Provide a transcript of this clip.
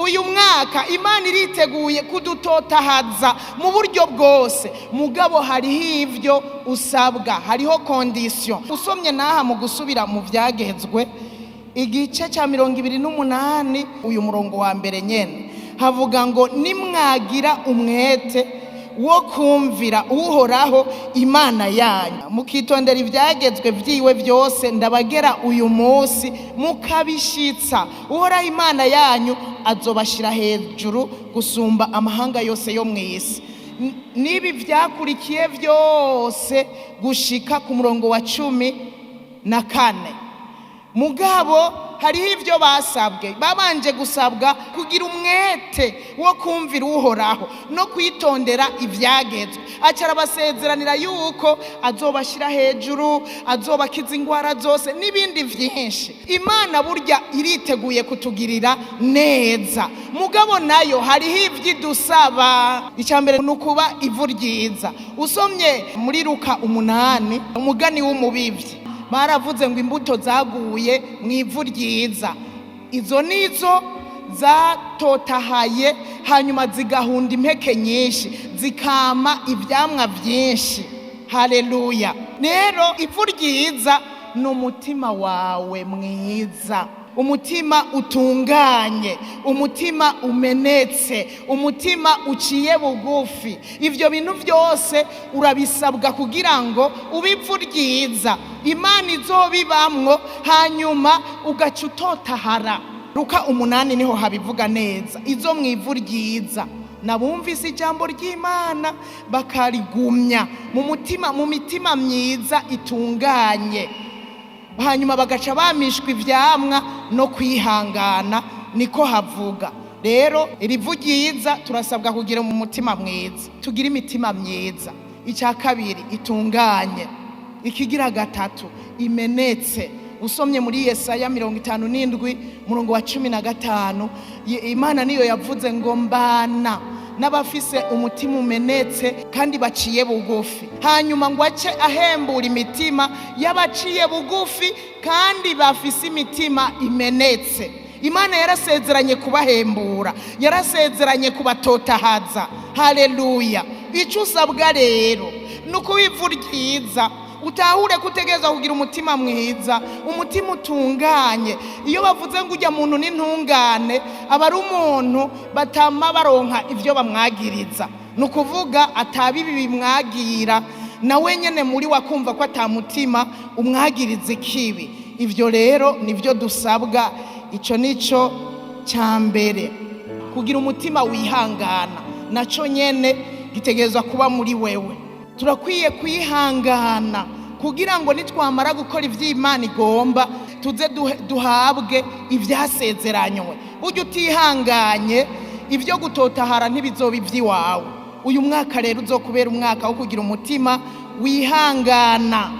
Uyu mwaka Imana iriteguye kudutotahaza mu buryo bwose, mugabo hariho ivyo usabwa, hariho condition. Usomye n'aha mu gusubira mu Vyagezwe, igice cya 28, uyu murongo wa mbere nyene, havuga ngo: "Nimwagira umwete wo kumvira Uhoraho Imana yanyu, mukitondera ibyagezwe byiwe byose ndabagera uyu munsi, mukabishitsa, Uhoraho Imana yanyu azobashyira hejuru gusumba amahanga yose yo mu isi." N'ibi byakurikiye byose gushika ku murongo wa 14. Mugabo hariho ibyo basabwe. Babanje gusabwa kugira umwete wo kumvira Uhoraho no kwitondera ibyagezwe. Aca arabasezeranira yuko azobashyira hejuru, azobakiza indwara zose n'ibindi byinshi. Imana burya iriteguye kutugirira neza, mugabo nayo hariho ibyo idusaba. Icya mbere ni ukuba ivu ryiza. Usomye muri Luka 8, umugani w'umubibyi, baravuze ngo imbuto zaguye mu ivu ryiza, izo nizo zatotahaye, hanyuma zigahunda impeke nyinshi, zikama ibyamwa byinshi. Haleluya! Rero ivu ryiza ni umutima wawe mwiza, umutima utunganye, umutima umenetse, umutima uciye bugufi. Ibyo bintu byose urabisabwa kugira ngo ube ivu ryiza Imana izobibamwo, hanyuma ugaca utotahara. Luka 8 niho habivuga neza. Izo mu ivu ryiza nabumvise ijambo ry'Imana bakarigumya mu mutima, mu mitima myiza itunganye, hanyuma bagaca bamishwa ivyamwa no kwihangana, niko havuga. Rero iri vu ryiza, turasabwa kugira mu mutima mwiza, tugira imitima myiza. Icya kabiri, itunganye. Ikigira gatatu, imenetse. Usomye muri Yesaya 57, murongo wa 15, Imana niyo yavuze ngo: "Mbana n'abafise umutima umenetse kandi baciye bugufi." Hanyuma ngo ace ahembura imitima y'abaciye bugufi kandi bafise imitima imenetse. Imana yarasezeranye kubahembura, yarasezeranye kubatotahaza. Haleluya! Icyo usabwa rero ni ukuba ivu ryiza. Utahure ko utegereza kugira umutima mwiza, umutima utunganye. Iyo bavuze ngo ujya muntu n'intungane, aba ari umuntu batama baronka ibyo bamwagiriza, ni ukuvuga ataba ibi bimwagira, nawe nyine muri we akumva ko atamutima umwagiriza ikibi. Ibyo rero nibyo dusabwa. Icyo nicyo cya mbere. Kugira umutima wihangana nacyo nyine gitegerezwa kuba muri wewe. Turakwiye kwihangana kugira ngo nitwamara gukora iby'Imana igomba, tuze duhabwe ibyasezeranywe. Burya utihanganye, ibyo gutotahara ntibizoba iby'iwawe. Uyu mwaka rero uzokubera umwaka wo kugira umutima wihangana.